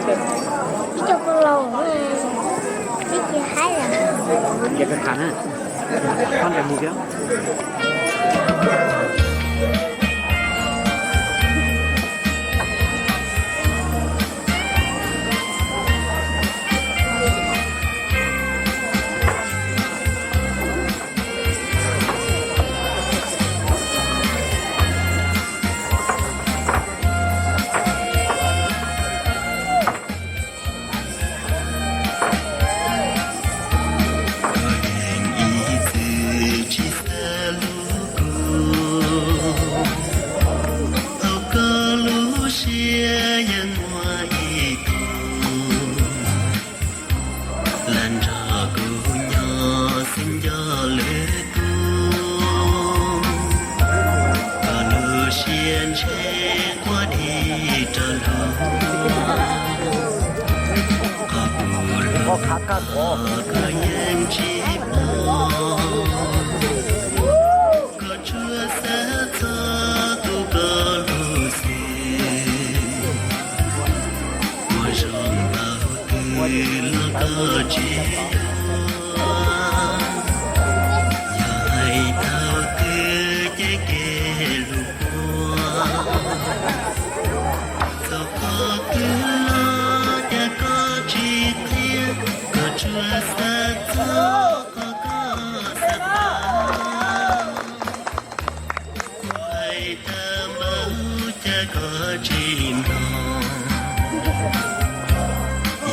Ib co poj laug, ib ce haib lawm. Ces kawg tham na, koj nrog mus kiag. Koj yeej ib txwm tsis xav hlub kuv, thaum koj lub siab yeej muaj ib tug, lam nrog kuv nyob xwb nco lwm tus. Koj lub siab ntshe quaj dhia rau luag, qhov kuv hlub koj yeej tsis pom. Koj tsuas xav txog kuv koj lub xwb, ua zoo npaum twg los koj tsis yuam. Yog hais thaum twg ces kev hlub puag, txog qhov twg los cas koj tsis qhia, koj tsuas xav txog qhov koj xav tau. Kuv hais tag npaum cas koj tsis mloog,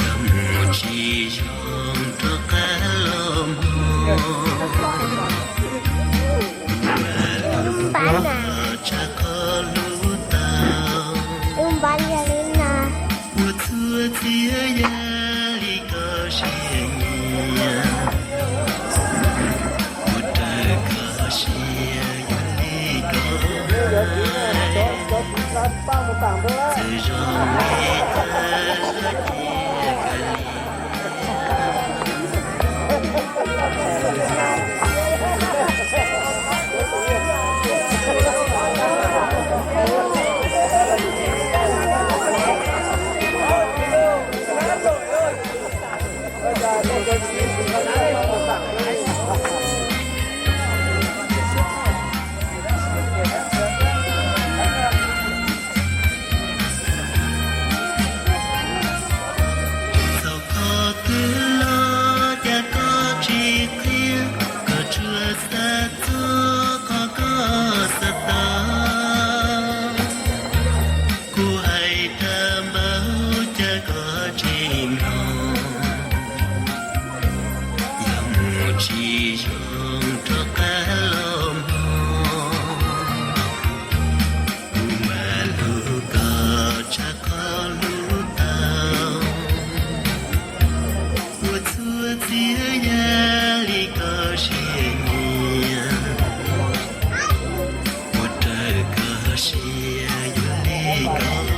yog mus tsis zoo rov qab los mloog. Kuv mas hlub koj tshaj qhov hlub tau, ua txhua txhia yam li koj siab nyiam, ua raws koj siab yuav li koj hais. Txawm zoo li cas los cia kawg li. Txog qhov twg los cas koj tsis qhia, koj tsuas xav txog qhov koj xav tau. Kuv hais tag npaum cas koj tsis mloog, yog mus tsis zoo rov qab los mloog. Kuv mas hlub koj tshaj qhov hlub tau, ua txhua txhia yam li koj siab nyiam, ua raws koj siab yuav li koj